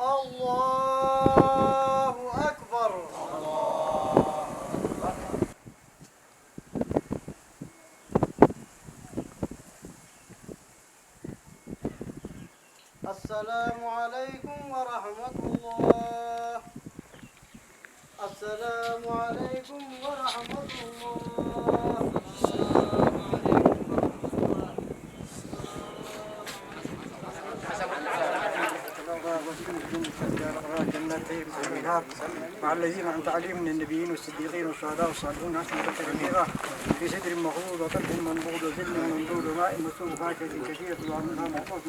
الله أكبر. السلام عليكم ورحمة الله. السلام عليكم ورحمة الله. مع الذين أنعمت عليهم من النبيين والصديقين والشهداء والصالحين وحسن أولئك رفيقا. في سدر مخضود وطلح منضود وظل ممدود وماء مسكوب وفاكهة كثيرة ومنها موقوف.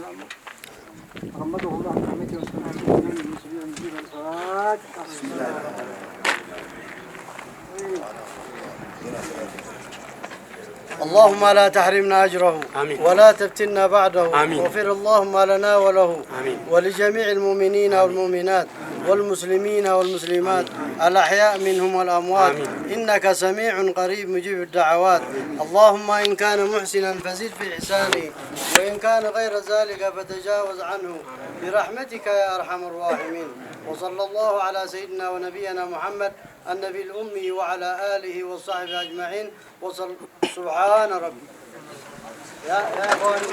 تغمده الله برحمته وسكنه في جنان المسلمين المجيد. الفاتحة. اللهم لا تحرمنا أجره آمين. ولا تفتنا بعده. آمين. اغفر اللهم لنا وله آمين. ولجميع المؤمنين آمين. والمؤمنات والمسلمين والمسلمات آمين. الأحياء منهم والأموات آمين. إنك سميع قريب مجيب الدعوات. اللهم إن كان محسنا فزد في إحسانه، وإن كان غير ذلك فتجاوز عنه برحمتك يا أرحم الراحمين. وصلى الله على سيدنا ونبينا محمد النبي الأمي وعلى آله وصحبه أجمعين. وصل سبحان ربي. يا يا إخواني،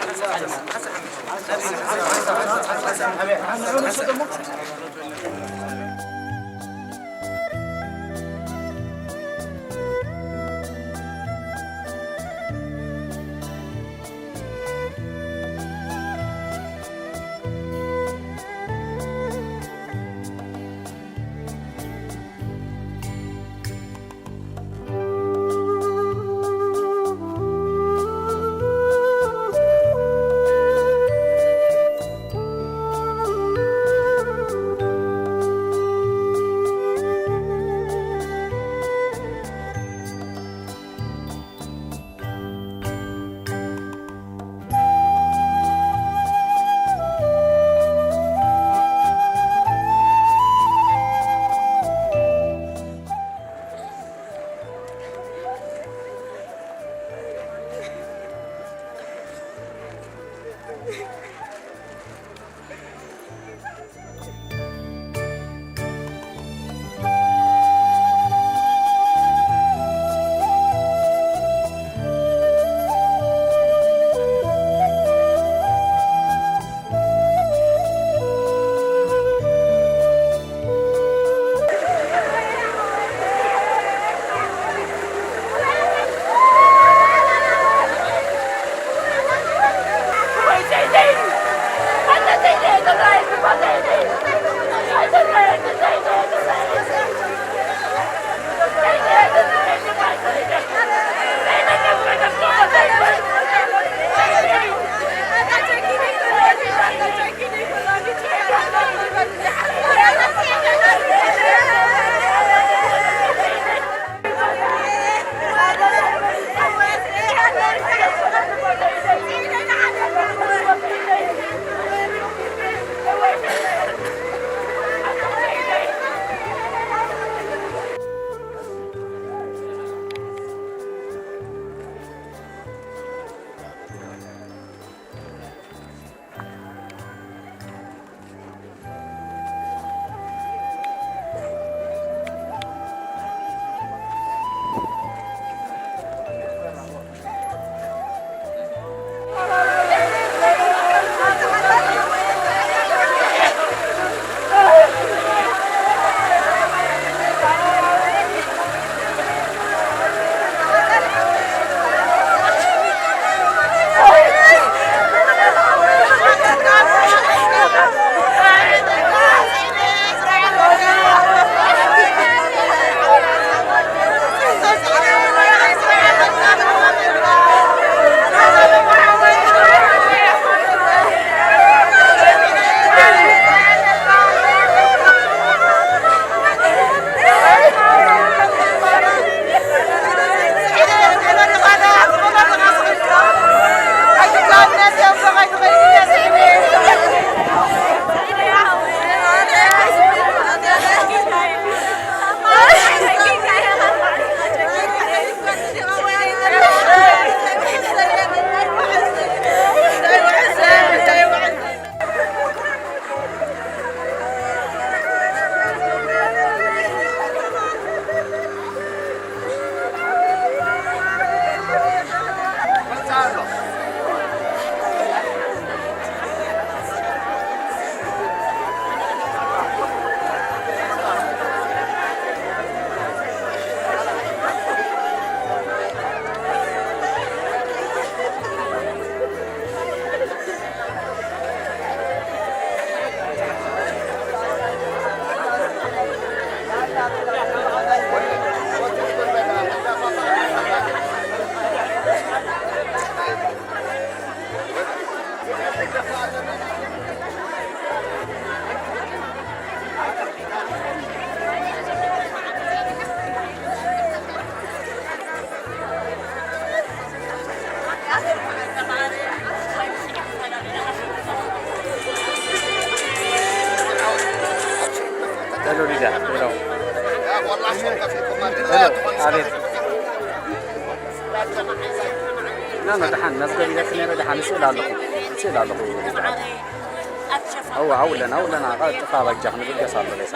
ሄሎ ሊዳ፣ ሄሎ። ሄሎ፣ ኣቤት። ና፣ ና፣ ደሓን፣ መዝገብ ኢለኪ ነይረ፣ ደሓን፣ ስእል ኣለኹ፣ ስእል ኣለኹ። እዋ፣ ኣውለና፣ ኣውለና፣ ቀልጥፋ በጃ ክንብገስ ኣሎ፣ ለይሳ።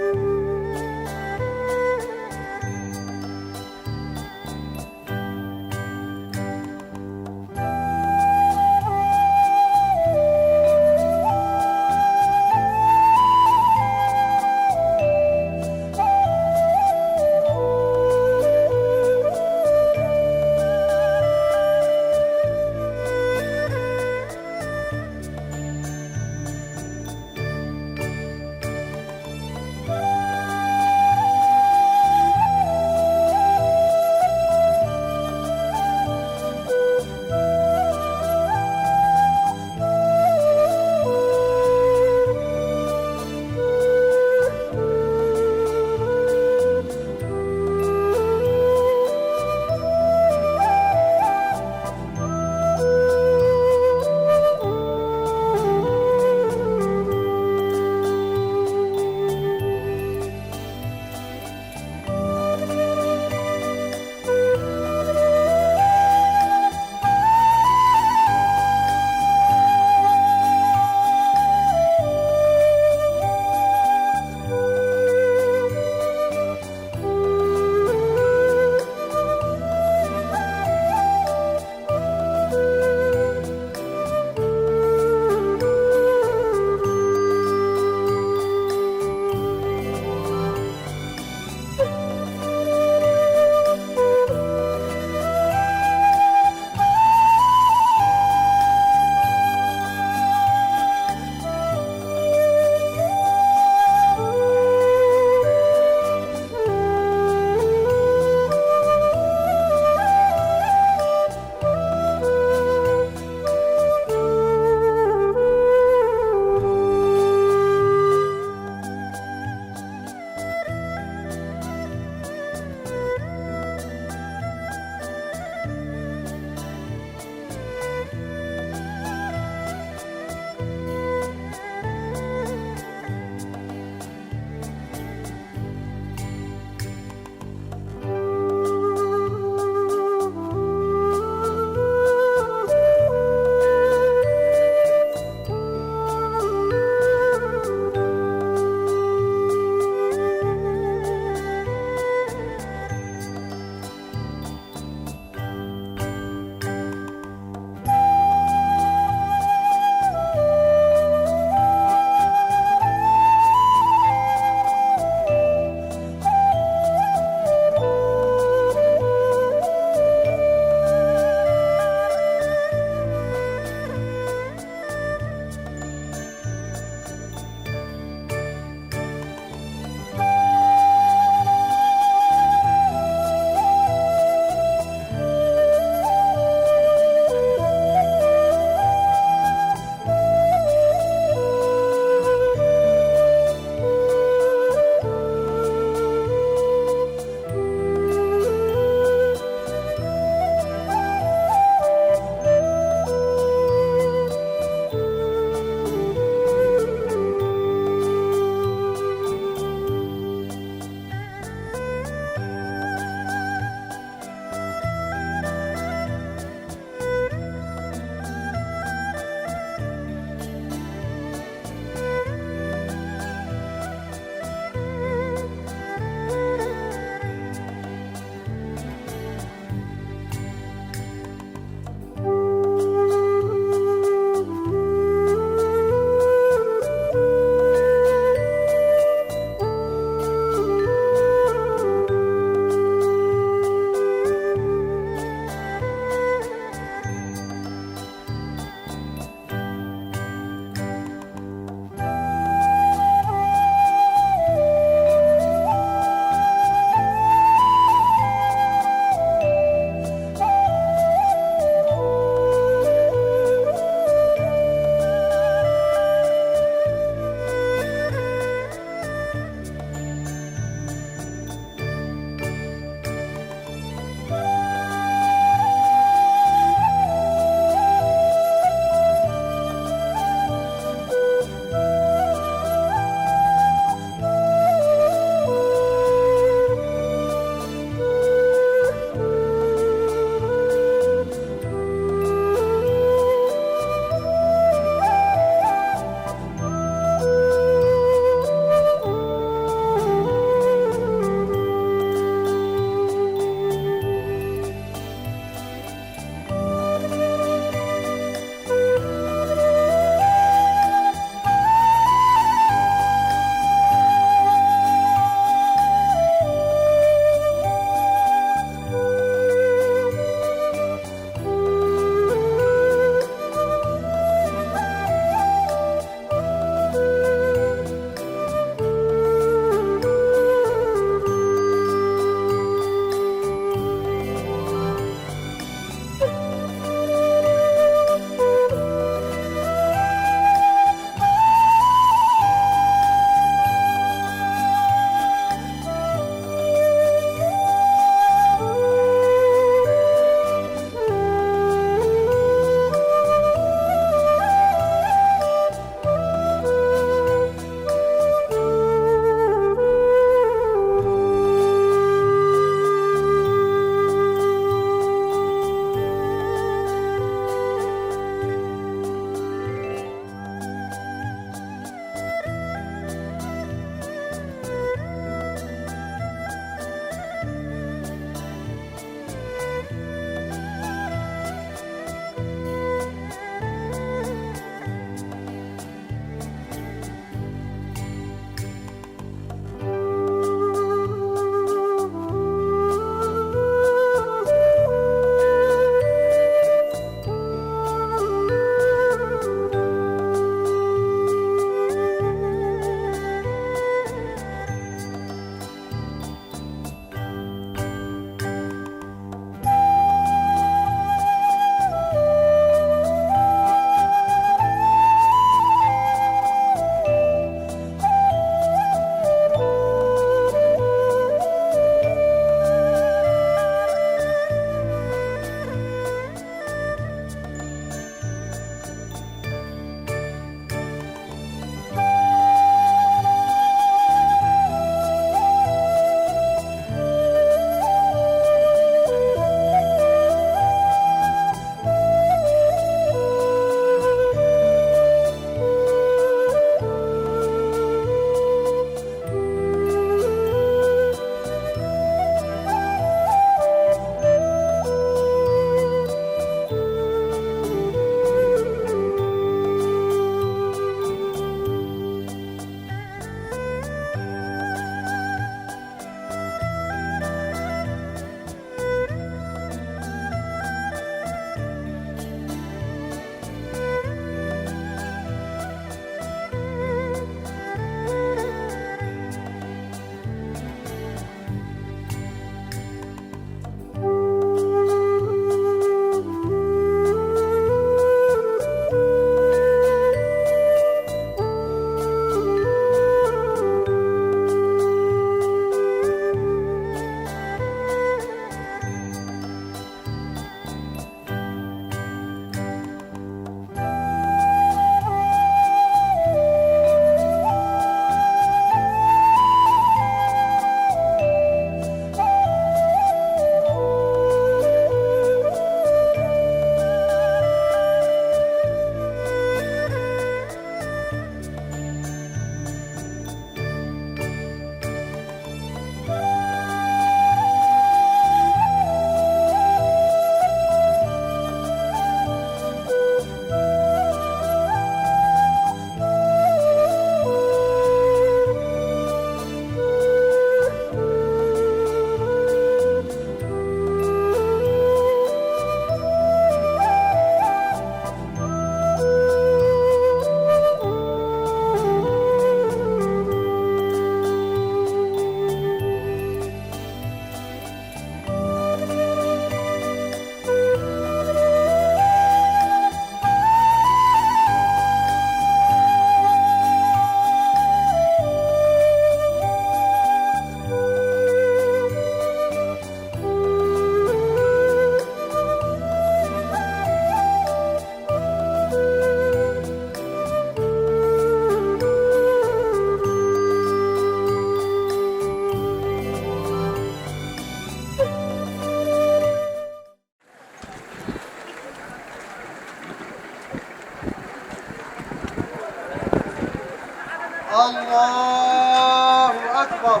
الله أكبر.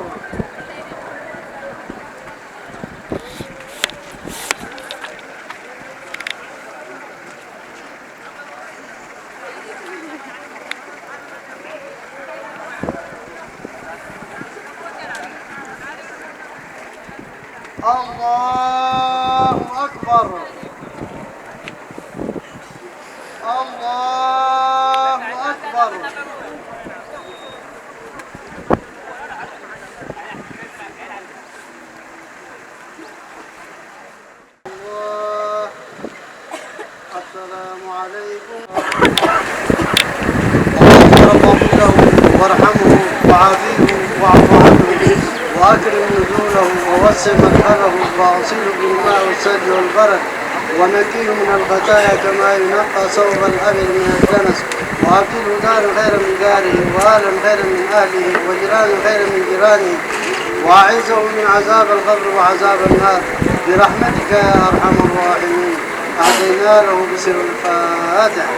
الله أكبر. الله أكبر. الله. السلام عليكم. اللهم رب اغفر له وارحمه وعافيه واعف عنه وأكرم نزوله ووسع مدخله وأغسله بالماء والثلج والبرد ونقيه من الخطايا كما ينقى ثوب الأبيض من الدنس وأبدله دارا خيرا من داره وأهلا خيرا من أهله وجيرانا خيرا من جيرانه وأعذه من عذاب القبر وعذاب النار برحمتك يا أرحم الراحمين. أهدينا له بسر الفاتحة.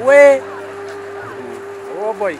Ué! Ô, boy!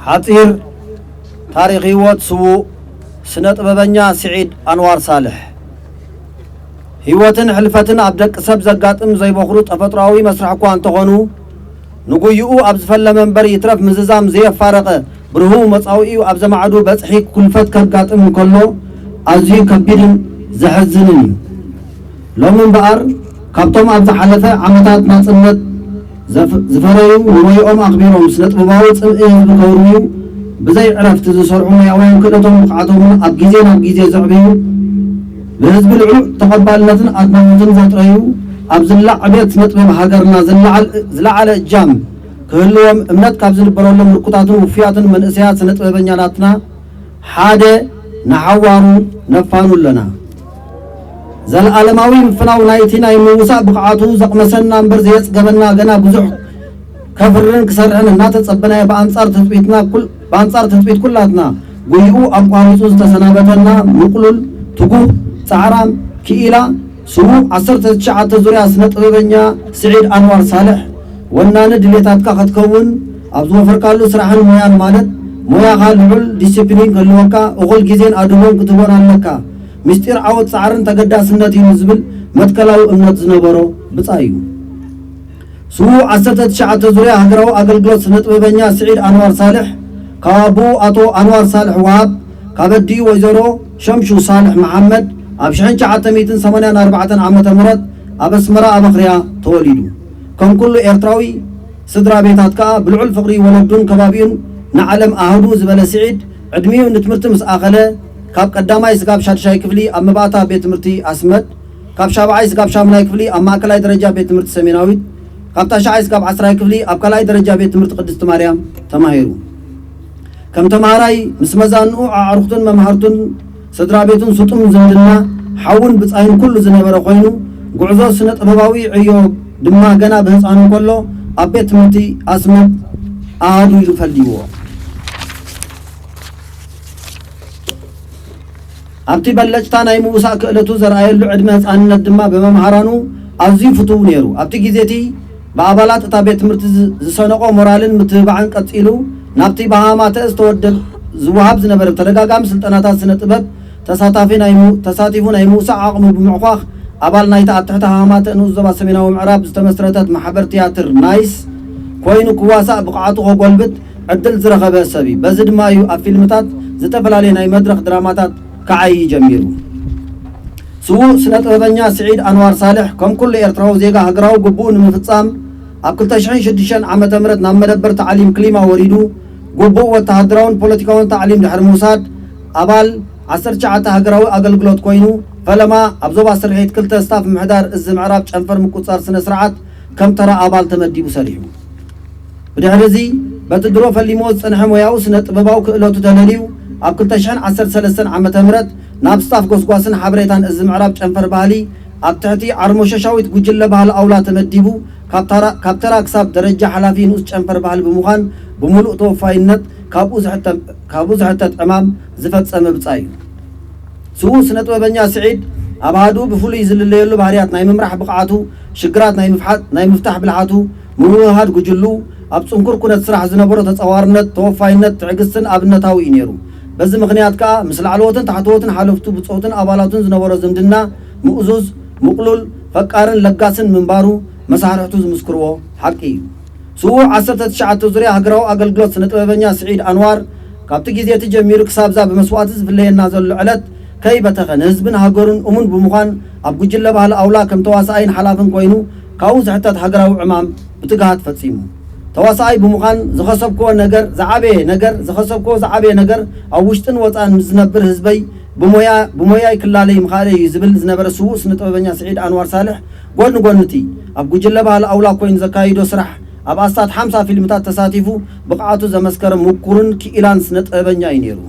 ሓጺር ታሪኽ ህይወት ስዉእ ስነ ጥበበኛ ስዒድ ኣንዋር ሳልሕ። ህይወትን ሕልፈትን ኣብ ደቂ ሰብ ዘጋጥም ዘይበኹሩ ተፈጥሮኣዊ መስርሕ እኳ እንተኾኑ፣ ንጉይኡ ኣብ ዝፈለመ እምበር ይትረፍ ምዝዛም ዘየፋረቐ ብርህው መጻውኢኡ ኣብ ዘማዕዱ በጽሒ ኩልፈት ከጋጥም እንከሎ ኣዝዩ ከቢድን ዘሕዝንን እዩ። ሎሚ እምበኣር ካብቶም ኣብ ዝሓለፈ ዓመታት ናጽነት ዘፍ-፣ ዝፈረዩ ንወይኦም ኣኽቢሮም ስነ ጥበባዊ ጽምኢ ህዝቢ ከውርዩ ብዘይ ዕረፍቲ ዝሰርሑ ሞያውያን ክእለቶም ብቕዓቶምን ኣብ ግዜ ናብ ግዜ ዘዕብዩ ብህዝቢ ልዑል ተቐባልነትን ኣድናቖትን ዘጥረዩ ኣብ ዝላዕ ዕብየት ስነ ጥበብ ሃገርና ዝለዓል-፣ ዝለዓለ እጃም ክህልዎም እምነት ካብ ዝንበረሎም ምርኩታትን ውፉያትን መንእሰያት ስነ ጥበበኛታትና ሓደ ንሓዋሩ ነፋኑ ኣለና። ዘለኣለማዊ ምፍናው ናይቲ ናይ ምውሳእ ብቕዓቱ ዘቕመሰና እምበር ዘየጽገበና ገና ብዙሕ ከፍርን ክሰርሕን እናተጸበናዮ ብኣንጻር ትጽቢትና ኩል-፣ ብኣንጻር ትጽቢት ኩላትና ጉይኡ ኣቋሪጹ ዝተሰናበተና ምቕሉል፣ ትጉህ፣ ጻዕራም፣ ክኢላ፣ ስዉእ ዓሰርተ ትሽዓተ ዙርያ ስነ ጥበበኛ ስዒድ ኣንዋር ሳልሕ፣ ወናኒ ድሌታትካ ክትከውን ኣብ ዝወፈርካሉ ስራሕን ሞያን ማለት ሞያኻ ልዑል ዲሲፕሊን ክህልወካ፣ እኹል ግዜን ኣድህቦን ክትህቦን ኣለካ። ምስጢር ዓወት ጻዕርን ተገዳስነት እዩ ዝብል መትከላዊ እምነት ዝነበሮ ብጻይ እዩ። ስዉእ ዓሰርተ ትሽዓተ ዙርያ ሃገራዊ ኣገልግሎት ስነ ጥበበኛ ስዒድ ኣንዋር ሳልሕ ካብ ኣቦኡ ኣቶ ኣንዋር ሳልሕ ወሃብ ካብ ኣዲኡ ወይዘሮ ሸምሹ ሳልሕ መሓመድ ኣብ ሽሕን ትሽዓተ ሚእትን ሰማንያን ኣርባዕተን ዓመተ ምህረት ኣብ ኣስመራ ኣብ ኣኽርያ ተወሊዱ። ከም ኩሉ ኤርትራዊ ስድራ ቤታት ከኣ ብልዑል ፍቕሪ ወለዱን ከባቢኡን ንዓለም ኣህዱ ዝበለ ስዒድ ዕድሚኡ ንትምህርቲ ምስ ኣኸለ ካብ ቀዳማይ ስጋብ ሻድሻይ ክፍሊ ኣብ መባእታ ቤት ትምህርቲ ኣስመድ ካብ ሻብዓይ ስጋብ ሻምናይ ክፍሊ ኣብ ማእከላይ ደረጃ ቤት ትምህርቲ ሰሜናዊት፣ ካብ ታሽዓይ ስጋብ ዓስራይ ክፍሊ ኣብ ካልኣይ ደረጃ ቤት ትምህርቲ ቅድስቲ ማርያም ተማሂሩ። ከም ተማሃራይ ምስ መዛንኡ ኣዕሩኽቱን መምሃርቱን ስድራ ቤቱን ስጡም ዝምድና ሓውን ብጻይን ኩሉ ዝነበረ ኮይኑ፣ ጉዕዞ ስነ ጥበባዊ ዕዮ ድማ ገና ብህጻኑ ከሎ ኣብ ቤት ትምህርቲ ኣስመድ ኣሃዱ ኢሉ ፈሊዎ። ኣብቲ በለጭታ ናይ ምውሳእ ክእለቱ ዘርኣየሉ ዕድመ ህጻንነት ድማ ብመምሃራኑ ኣዝዩ ፍቱው ነይሩ። ኣብቲ ግዜ እቲ ብኣባላት እታ ቤት ትምህርቲ ዝ-፣ ዝሰነቖ ሞራልን ምትብባዕን ቀጺሉ፣ ናብቲ ብሃማተ ዝተወደብ ዝወሃብ ዝነበረ ተደጋጋሚ ስልጠናታት ስነ ጥበብ ተሳታፊ ናይ ሙ-፣ ተሳቲፉ ናይ ምውሳእ ዓቕሙ ብምዕኳኽ ኣባል ናይታ ኣብ ትሕቲ ሃማተ ንኡስ ዞባ ሰሜናዊ ምዕራብ ዝተመስረተት ማሕበር ትያትር ናይስ ኮይኑ ክዋሳእ ብቕዓቱ ከጎልብት ዕድል ዝረኸበ ሰብ እዩ። በዚ ድማ እዩ ኣብ ፊልምታት ዝተፈላለዩ ናይ መድረኽ ድራማታት ክዓዪ ጀሚሩ። ስዉእ ስነ ጥበበኛ ስዒድ ኣንዋር ሳልሕ ከም ኩሉ ኤርትራዊ ዜጋ ሃገራዊ ግቡኡ ንምፍጻም ኣብ ክልተ ሽሕን ሽዱሽተን ዓመተ ምህረት ናብ መደበር ታዕሊም ክሊማ ወሪዱ ግቡእ ወተሃደራውን ፖለቲካውን ታዕሊም ድሕሪ ምውሳድ ኣባል ዓሰርተ ትሽዓተ ሃገራዊ ኣገልግሎት ኮይኑ ፈለማ ኣብ ዞባ ስርሒት ክልተ ስታፍ ምሕዳር እዚ ምዕራብ ጨንፈር ምቁጽጻር ስነ ስርዓት ከም ተራ ኣባል ተመዲቡ ሰሪሑ። ብድሕሪ እዚ በቲ ድሮ ፈሊምዎ ዝጸንሐ ሞያዊ ስነ ጥበባዊ ክእለቱ ተለልዩ ኣብ ክልተ ሽሕን ዓሰርተ ሰለስተን ዓመተ ምህረት ናብ ስታፍ ጎስጓስን ሓበሬታን እዚ ምዕራብ ጨንፈር ባህሊ ኣብ ትሕቲ ዓርሞሸሻዊት ጉጅለ ባህሊ ኣውላ ተመዲቡ ካብ ተራ፣ ካብ ተራ ክሳብ ደረጃ ሓላፊ ንኡስ ጨንፈር ባህሊ ብምዃን ብምሉእ ተወፋይነት ካብኡ ዝሕተ-፣ ካብኡ ዝሕተት ዕማም ዝፈጸመ ብጻይ እዩ። ስዉእ ስነ ጥበበኛ ስዒድ ኣብ ኣሃዱ ብፍሉይ ዝልለየሉ ባህርያት ናይ ምምራሕ ብቕዓቱ፣ ሽግራት ናይ ምፍሓ-፣ ናይ ምፍታሕ ብልሓቱ፣ ምውህሃድ ጉጅሉ፣ ኣብ ጽንኩር ኩነት ስራሕ ዝነበሮ ተጻዋርነት፣ ተወፋይነት፣ ትዕግስትን ኣብነታዊ እዩ ነይሩ። በዚ ምኽንያት ከኣ ምስ ላዕለዎትን ታሕተዎትን ሓለፍቱ፣ ብጾቱን ኣባላቱን ዝነበሮ ዝምድና ምእዙዝ፣ ምቕሉል፣ ፈቃርን ለጋስን ምንባሩ መሳርሕቱ ዝምስክርዎ ሓቂ እዩ። ስዉእ ዓሰርተ ትሽዓተ ዙርያ ሃገራዊ ኣገልግሎት ስነ ጥበበኛ ስዒድ ኣንዋር ካብቲ ግዜ እቲ ጀሚሩ ክሳብዛ ብመስዋእቲ ዝፍለየና ዘሎ ዕለት ከይበተኸ ንህዝብን ሃገሩን እሙን ብምዃን ኣብ ጉጅለ ባህሊ ኣውላ ከም ተዋሳኣይን ሓላፍን ኮይኑ ካብኡ ዝሕተት ሃገራዊ ዕማም ብትግሃት ፈጺሙ። ተዋሳኣይ ብምዃን ዝኸሰብክዎ ነገር ዝዓበየ ነገር፣ ዝኸሰብክዎ ዝዓበየ ነገር ኣብ ውሽጥን ወጻእን ምስ ዝነብር ህዝበይ ብሞያ፣ ብሞያይ ክላለይ ምኽኣለይ እዩ ዝብል ዝነበረ ስዉእ ስነ ጥበበኛ ስዒድ ኣንዋር ሳልሕ፣ ጎኒ ጎኒ እቲ ኣብ ጉጅለ ባህሊ ኣውላ ኮይኑ ዘካይዶ ስራሕ፣ ኣብ ኣስታት ሓምሳ ፊልምታት ተሳቲፉ ብቕዓቱ ዘመስከረ ምኩርን ክኢላን ስነ ጥበበኛ እዩ ነይሩ።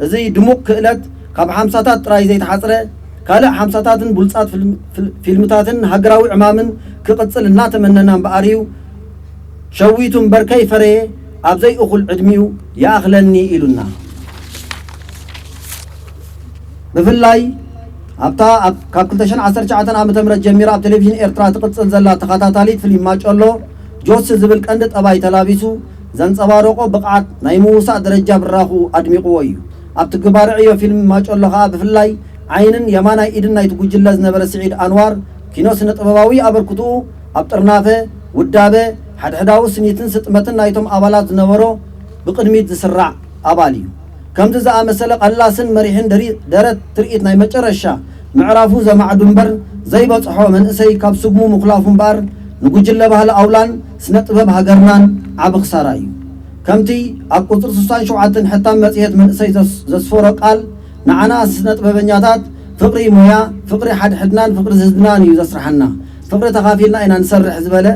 እዚ ድሙቕ ክእለት ካብ ሓምሳታት ጥራይ ዘይተሓጽረ፣ ካልእ ሓምሳታትን ብሉጻት ፊልም-፣ ፊል-፣ ፊልምታትን ሃገራዊ ዕማምን ክቕጽል እናተመነና እምበኣር እዩ ሸዊቱ እምበር ከይፈረየ ኣብ ዘይእኹል ዕድሚኡ ይኣኽለኒ ኢሉና። ብፍላይ ኣብታ ኣብ፣ ካብ ክልተ ሽሕን ዓሰርተ ትሽዓተን ዓመተ ምህረት ጀሚራ ኣብ ቴሌቪዥን ኤርትራ ትቕጽል ዘላ ተኸታታሊት ፊልም ማጨሎ፣ ጆሲ ዝብል ቀንዲ ጠባይ ተላቢሱ፣ ዘንጸባረቖ ብቕዓት ናይ ምውሳእ ደረጃ ብራኹ ኣድሚቕዎ እዩ። ኣብቲ ግባረ ዕዮ ፊልም ማጨሎ ከኣ ብፍላይ ዓይንን የማናይ ኢድን ናይቲ ጉጅለ ዝነበረ ስዒድ ኣንዋር፣ ኪኖ ስነ ጥበባዊ ኣበርክትኡ ኣብ ጥርናፈ፣ ውዳበ፣ ሓድሕዳዊ ስኒትን ስጥመትን ናይቶም ኣባላት ዝነበሮ ብቕድሚት ዝስራዕ ኣባል እዩ። ከምዚ ዝኣመሰለ ቀላስን መሪሕን ደሪ-፣ ደረት ትርኢት ናይ መጨረሻ ምዕራፉ ዘማዕዱ እምበር ዘይበጽሖ መንእሰይ ካብ ስጉሙ ምኹላፉ እምበኣር ንጉጅለ ባህሊ ኣውላን ስነ ጥበብ ሃገርናን ዓቢ ክሳራ እዩ። ከምቲ ኣብ ቁጽሪ ስሳን ሸውዓተን ሕታም መጽሔት መንእሰይ ዘስ-፣ ዘስፈሮ ቃል፣ ንዓና ስነ ጥበበኛታት ፍቕሪ ሞያ፣ ፍቕሪ ሓድሕድናን ፍቕሪ ህዝብናን እዩ ዘስርሓና። ፍቕሪ ተኻፊልና ኢና ንሰርሕ ዝበለ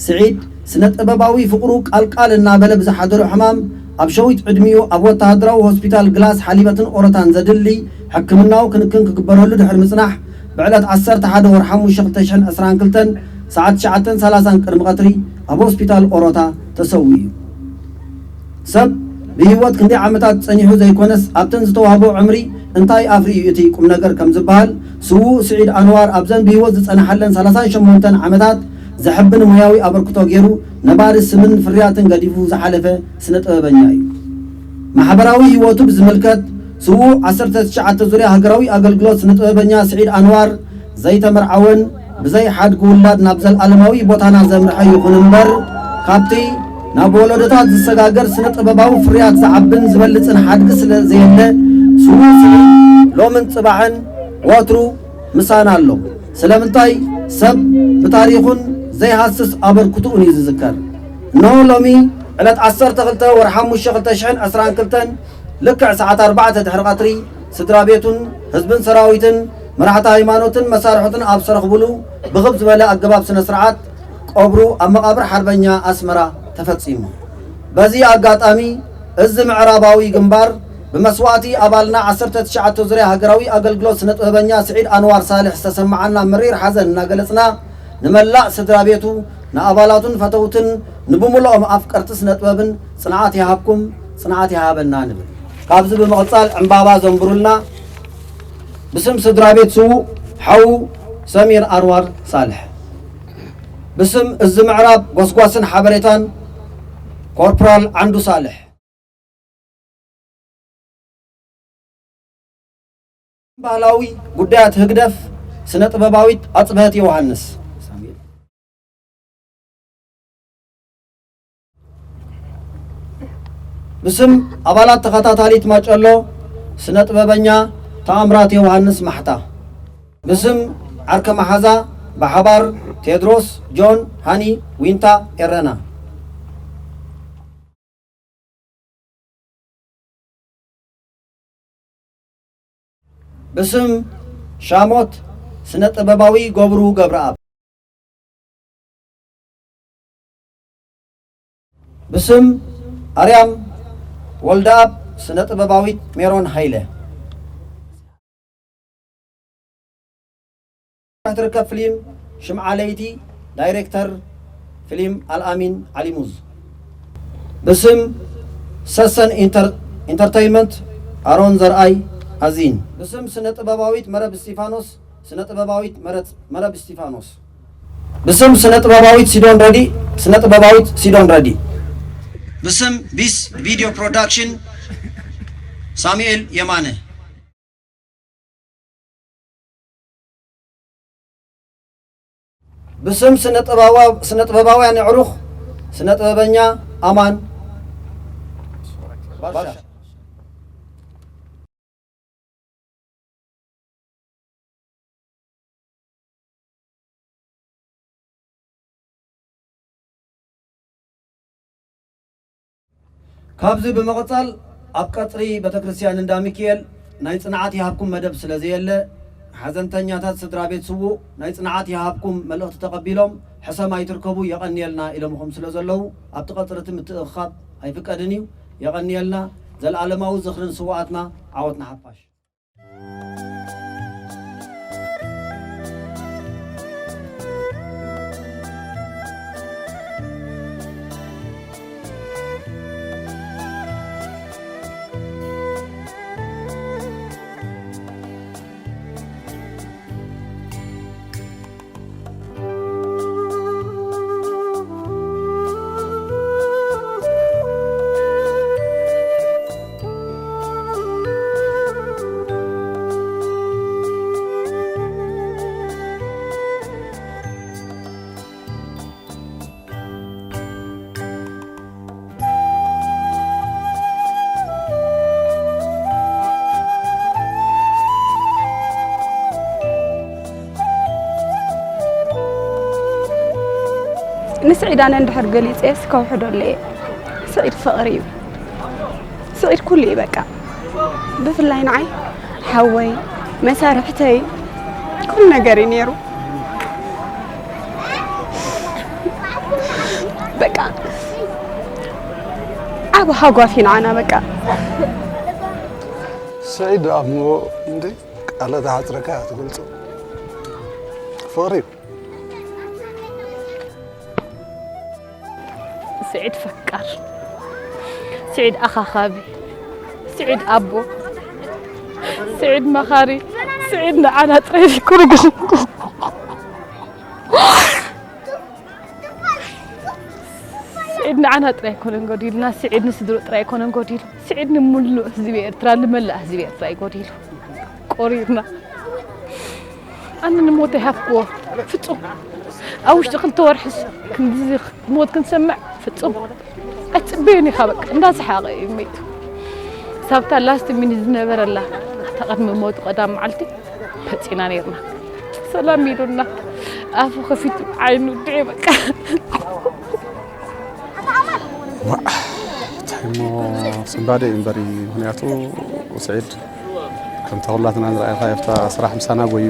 ስዒድ፣ ስነ ጥበባዊ ፍቕሩ ቃልቃል እናበለ ብዝሓደሮ ሕማም ኣብ ሸዊት ዕድሚኡ ኣብ ወተሃደራዊ ሆስፒታል ግላስ ሓሊበትን ኦሮታን ዘድሊ ሕክምናዊ ክንክን ክግበረሉ ድሕሪ ምጽናሕ፣ ብዕለት ዓሰርተ ሓደ ወርሒ ሓሙሽተ ክልተ ሽሕን ዕስራን ክልተን ሰዓት ትሽዓተን ሰላሳን ቅድሚ ቀትሪ ኣብ ሆስፒታል ኦሮታ ተሰዊኡ እዩ። ሰብ ብህይወት ክንደይ ዓመታት ጸኒሑ ዘይኮነስ፣ ኣብተን ዝተዋህቦ ዕምሪ እንታይ ኣፍርዩ እቲ ቁም ነገር ከም ዝበሃል፣ ስዉእ ስዒድ ኣንዋር ኣብዘን ብህይወት ዝጸንሓለን ሰላሳን ሸሞንተን ዓመታት ዘሐብን ሞያዊ ኣበርክቶ ገይሩ፣ ነባሪ ስምን ፍርያትን ገዲፉ ዝሓለፈ ስነ ጥበበኛ እዩ። ማሕበራዊ ህይወቱ ብዝምልከት፣ ስዉእ ዓሰርተ ትሽዓተ ዙርያ ሃገራዊ ኣገልግሎት ስነ ጥበበኛ ስዒድ ኣንዋር ዘይተመርዓወን ብዘይ ሓድጊ ውላድ ናብ ዘልኣለማዊ ቦታና ዘምርሐ ይኹን እምበር፣ ካብቲ ናብ ወለዶታት ዝሰጋገር ስነ ጥበባዊ ፍርያት ዝዓብን ዝበልጽን ሓድጊ ስለ ዘየለ፣ ስዉእ ስዒድ ሎምን ጽባሕን ወትሩ ምሳና ኣሎ። ስለምንታይ? ሰብ ብታሪኹን ዘይሃስስ ኣበርክትኡን እዩ ዝዝከር። እነሆ ሎሚ ዕለት ዓሰርተ ክልተ ወርሒ ሓሙሽተ ክልተ ሽሕን ዕስራን ክልተን ልክዕ ሰዓት ኣርባዕተ ድሕሪ ቀትሪ ስድራ ቤቱን ህዝብን ሰራዊትን መራሕቲ ሃይማኖትን መሳርሕቱን ኣብ ዝተረኽብሉ ብኽብ ዝበለ ኣገባብ ስነ ስርዓት ቀብሩ ኣብ መቓብር ሓርበኛ ኣስመራ ተፈጺሙ። በዚ ኣጋጣሚ እዚ ምዕራባዊ ግንባር ብመስዋእቲ ኣባልና ዓሰርተ ትሽዓተ ዙርያ ሃገራዊ ኣገልግሎት ስነ ጥበበኛ ስዒድ ኣንዋር ሳልሕ ዝተሰማዓና መሪር ሓዘን እናገለጽና፣ ንመላእ ስድራ ቤቱ፣ ንኣባላቱን ፈተውትን፣ ንብምልኦም ኣፍቀርቲ ስነ ጥበብን ጽንዓት ይሃብኩም፣ ጽንዓት ይሃበና ንብል። ካብዚ ብምቕጻል ዕምባባ ዘንብሩልና ብስም ስድራ ቤት ስዉእ ሓው ሰሚር ኣንዋር ሳልሕ፣ ብስም እዚ ምዕራብ ጎስጓስን ሓበሬታን ኮርፖራል ዓንዱ ሳልሕ፣ ባህላዊ ጉዳያት ህግደፍ ስነ ጥበባዊት ኣጽብሀት ዮሃንስ፣ ብስም ኣባላት ተኸታታሊት ማጨሎ ስነ ጥበበኛ ተኣምራት ዮሃንስ ማሕታ፣ ብስም ዓርከ መሓዛ ብሓባር ቴድሮስ፣ ጆን፣ ሃኒ፣ ዊንታ፣ ኤረና፣ ብስም ሻሞት ስነ ጥበባዊ ገብሩ ገብረኣብ፣ ብስም ኣርያም ወልደኣብ ስነ ጥበባዊት ሜሮን ሃይለ፣ ትርከብ ፍሊም ሽምዓ ለይቲ፣ ዳይሬክተር ፍሊም ኣልኣሚን ዓሊሙዝ፣ ብስም ሰሰን ኢንተር-፣ ኢንተርተይመንት ኣሮን ዘርኣይ ኣዚን፣ ብስም ስነ ጥበባዊት መረብ እስቲፋኖስ፣ ስነ ጥበባዊት መረብ፣ መረብ እስቲፋኖስ፣ ብስም ስነ ጥበባዊት ሲዶን ረዲ፣ ስነ ጥበባዊት ሲዶን ረዲ፣ ብስም ቢስ ቪዲዮ ፕሮዳክሽን ሳሙኤል የማነ፣ ብስም ስነ ጥበባ-፣ ስነ ጥበባውያን ኣዕሩኽ ስነ ጥበበኛ ኣማን ባሻ። ካብዚ ብምቕጻል ኣብ ቀጽሪ ቤተክርስትያን እንዳ ሚካኤል ናይ ጽንዓት ይሃብኩም መደብ ስለ ዘየለ፣ ሓዘንተኛታት ስድራ ቤት ስዉእ ናይ ጽንዓት ይሃብኩም መልእኽቲ ተቐቢሎም ሕሰም ኣይትርከቡ የቐንየልና ኢሎምኹም ስለ ዘለዉ፣ ኣብቲ ቀጽሪ እቲ ምትእኽኻብ ኣይፍቀድን እዩ። የቐንየልና። ዘለኣለማዊ ዝኽሪ ንስዉኣትና፣ ዓወት ንሓፋሽ። ንስዒድ ኣነ እንድሕር ገሊጸስ ከውሕደሉ እየ። ስዒድ ፍቕሪ እዩ። ስዒድ ኩሉ እዩ በቃ። ብፍላይ ንዓይ ሓወይ፣ መሳርሕተይ፣ ኩሉ ነገር እዩ ነይሩ። በቃ ዓቢ ሃጓፍ እዩ ንዓና በቃ። ስዒድ ኣሞ እንዴ ቃላት ኣሕፅረካ እያ ትገልፆ። ፍቕሪ እዩ። ስዒድ ፈቃር፣ ስዒድ ኣኻኻቢ፣ ስዒድ ኣቦ፣ ስዒድ መኻሪ፣ ስዒድ ንዓና ጥራይ ዘይኮነ ግን ስዒድ ንዓና ጥራይ ኣይኮነን ጎዲልና፣ ስዒድ ንስድሩ ጥራይ ኣይኮነን ጎዲሉ፣ ስዒድ ንምሉእ ህዝቢ ኤርትራ፣ ንመላእ ህዝቢ ኤርትራ እዩ ጎዲሉ። ቆሪርና ኣነ ንሞት ኣይሃብክዎ ፍጹም። ኣብ ውሽጢ ክልተ ወርሕስ ክንድዚ ሞት ክንሰምዕ ፍጹም ኣይትጽበዮን ኢኻ። በቃ እንዳሰሓቐ እዩ መይቱ። ሳብታ ላስት ሚኒት ዝነበረላ እታ ቅድሚ ሞቱ ቀዳም መዓልቲ መጺና ነይርና። ሰላም ኢሉና ኣፉ ከፊቱ ዓይኑ ድዒ በቃ እንታይ እሞ ስንባደ እዩ እምበሪ። ምክንያቱ ስዒድ ከምታ ኩላትና ንረኣየካ ኣብታ ስራሕ ምሳና ጎዩ፣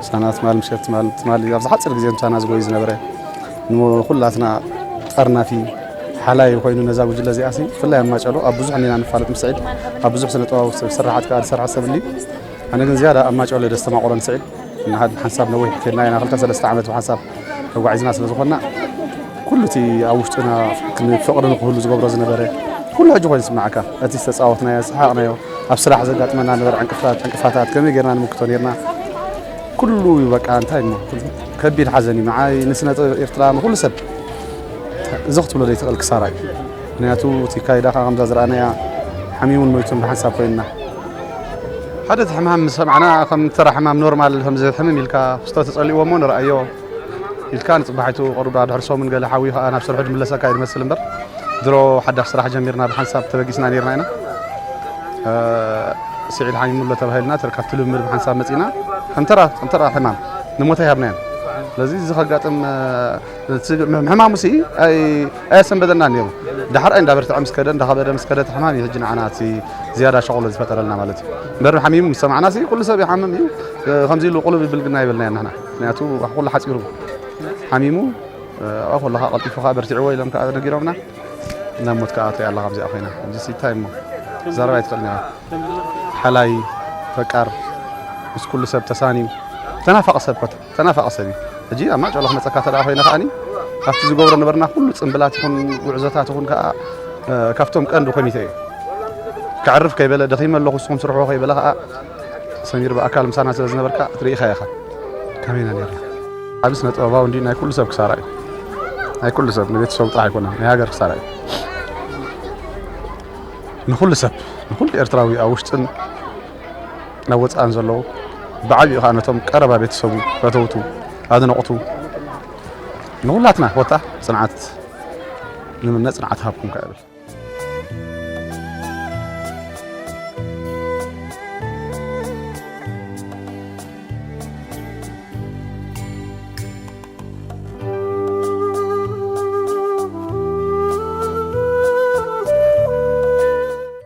ምሳና ትማል ምሸት ትማል ትማል ኣብዛ ሓፂር ግዜ ምሳና ዝጎዩ ዝነበረ፣ ንኩላትና ጠርናፊ ሓላይ ኮይኑ ነዛ ጉጅለ እዚኣ ሲ ብፍላይ ኣብ ማጨሎ ኣብ ብዙሕ እኒና ንፋለጥ ምስ ስዒድ ኣብ ብዙሕ ስነ ጥበባዊ ሰብ ስራሓት ከዓ ዝሰርሐ ሰብ እንዲ ኣነ ግን ዝያዳ ኣብ ማጨሎ ደስ ተማቆረን ስዒድ ንሓንሳብ ነዊሕ ከድና ኢና ክልተ ሰለስተ ዓመት ብሓንሳብ ተጓዒዝና ስለ ዝኾንና ኩሉ እቲ ኣብ ውሽጥና ፍቅሪ ንክህሉ ዝገብሮ ዝነበረ ኩሉ ሕጂ ኮይኑ ዝስማዓካ እቲ ዝተፃወትናዮ ዝሰሓቅናዮ ኣብ ስራሕ ዘጋጥመና ነበረ ዕንቅፋታት ዕንቅፋታት ከመይ ጌርና ንምክቶ ኔርና ኩሉ እዩ በቃ እንታይ እሞ ከቢድ ሓዘን እዩ ንዓይ ንስነ ጥበብ ኤርትራ ንኩሉ ሰብ እዚ ክትብሎ ዘይትኽእል ክሳራ እዩ ምክንያቱ እቲ ካይዳ ከዓ ከምዛ ዝረኣናያ ሓሚሙን ሞይቱን ብሓንሳብ ኮይንና ሓደ እቲ ሕማም ምስ ሰማዕና ከም ተራ ሕማም ኖርማል ከም ዝሕምም ኢልካ ክስቶ ተጸሊእዎ እሞ ንርኣዮ ኢልካ ንጽባሒቱ ቀሩባ ድሕሪ ሰሙን ገለ ሓዊ ከዓ ናብ ስርሑ ድምለሰካ እዩ ዝመስል እምበር ድሮ ሓዳሽ ስራሕ ጀሚርና ብሓንሳብ ተበጊስና ነርና ኢና ስዒድ ሓሚሙ ኣሎ ተባሂልና ካብቲ ልምምድ ብሓንሳብ መጺና ከም ተራ ከም ተራ ሕማም ንሞት ኣይሃብናዮን ስለዚ እዚ ከጋጥም ሕማሙ ሲ ኣየሰንበደና ነይሩ ዳሕራይ እንዳበርትዐ ምስ ከደ እንዳኸበደ ምስ ከደ እቲ ሕማም እዩ ሕጂ ንዓና እቲ ዝያዳ ሸቕሎ ዝፈጠረልና ማለት እዩ እምበር ሓሚሙ ምስ ሰማዕና ሲ ኩሉ ሰብ ይሓምም እዩ ከምዚ ኢሉ ቁሉብ ይብል ግና ይበልና ንሕና ምክንያቱ ኩሉ ሓፂሩ ሓሚሙ ኣብኣ ከለካ ቀልጢፉ ከዓ በርቲዕዎ ኢሎም ከዓ ነጊሮምና ናብ ሞት ከዓ ኣትሪያ ኣላ ካብዚኣ ኮይና እዚ እንታይ እሞ ዛረባ ኣይትኽእል ነራ ሓላይ ፈቃር ምስ ኩሉ ሰብ ተሳንዩ ተናፋቂ ሰብ ኮታ ተናፋቂ ሰብ እዩ ሕጂ ኣብ ማጨሎ ክመፀካ ተደኣ ኮይነ ከዓኒ ኣብቲ ዝገብሮ ነበርና ኩሉ ፅምብላት ይኹን ጉዕዞታት ይኹን ከዓ ካብቶም ቀንዲ ኮሚተ እዩ ከዕርፍ ከይበለ ደኺመ ኣለኹ ንስኹም ስርሕዎ ከይበለ ከዓ ሰሚር ብኣካል ምሳና ስለ ዝነበርካ ትርኢኻ ኢኻ ከመይና ነርና ዓቢ ስነ ጥበባዊ እንዲ ናይ ኩሉ ሰብ ክሳራ እዩ ናይ ኩሉ ሰብ ንቤተሰቡ ጥራሕ ኣይኮነን ናይ ሃገር ክሳራ እዩ ንኩሉ ሰብ ንኩሉ ኤርትራዊ ኣብ ውሽጥን ናብ ወፃእን ዘለዉ ብዓቢኡ ከዓ ነቶም ቀረባ ቤተሰቡ ፈተውቱ ኣድነቕቱ ንኩላትና ኮታ ፅንዓት ንምነ ፅንዓት ሃብኩም ከብል